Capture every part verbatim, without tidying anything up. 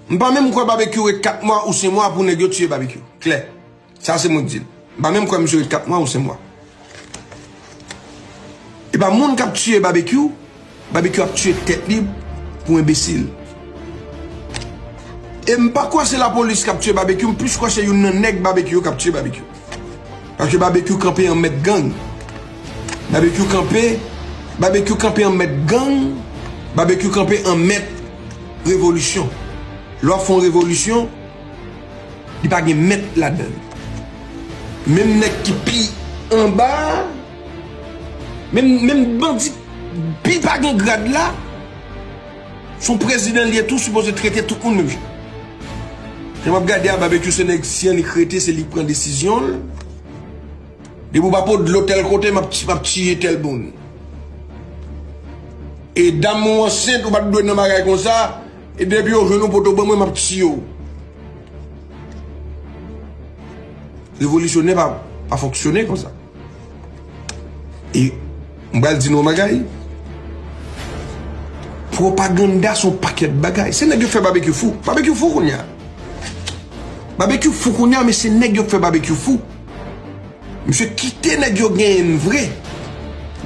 M pa menm kwè Babekyou ret kat mwa ou senk mwa pou nèg yo tiye Babekyou. Klè. Sa se mwen k di l. M pa menm kwè misye ret kat mwa ou senk mwa. E pa moun k ap tiye Babekyou, Babekyou ap tiye tèt li pou enbesil. E m pa kwè se lapolis k ap tiye Babekyou, m plis kwè se youn nan nèg Babekyou yo k ap tiye Babekyou. Paske Babekyou kanpe an mèt gang. Babekyou kanpe, Babekyou kanpe an mèt gang, Babekyou kanpe an mèt revolisyon. Lè w ap fè yon revolisyon, li pa gen mèt ladan l. Menm nèg ki pi anba, menm, menm bandi pi pa gen grad la, se yon prezidan li ye tou, sipoze trete tout moun menm jan. Jan m ap gade a, Babekyou se nèg si annik rete, se li k pran desizyon l. Depi w pa pot dlo tèl kote, m ap ti-, m ap tiye tèl moun. E dam ou ansent, ou pa t dwe nan bagay konsa. E depi yo jwenn ou poto ban mwen, m ap tiye w. Revolisyonè pa, pa fonksyone konsa. E m pral di nou yon bagay. Pwopaganda se yon pakèt bagay. Se nèg yo fè Babekyou fou. Babekyou fou kounye a. Babekyou fou kounye a, men se nèg yo fè Babekyou fou. Misye kite nèg yo genyen vre.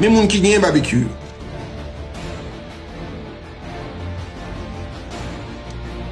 Men moun ki genyen Babekyou yo.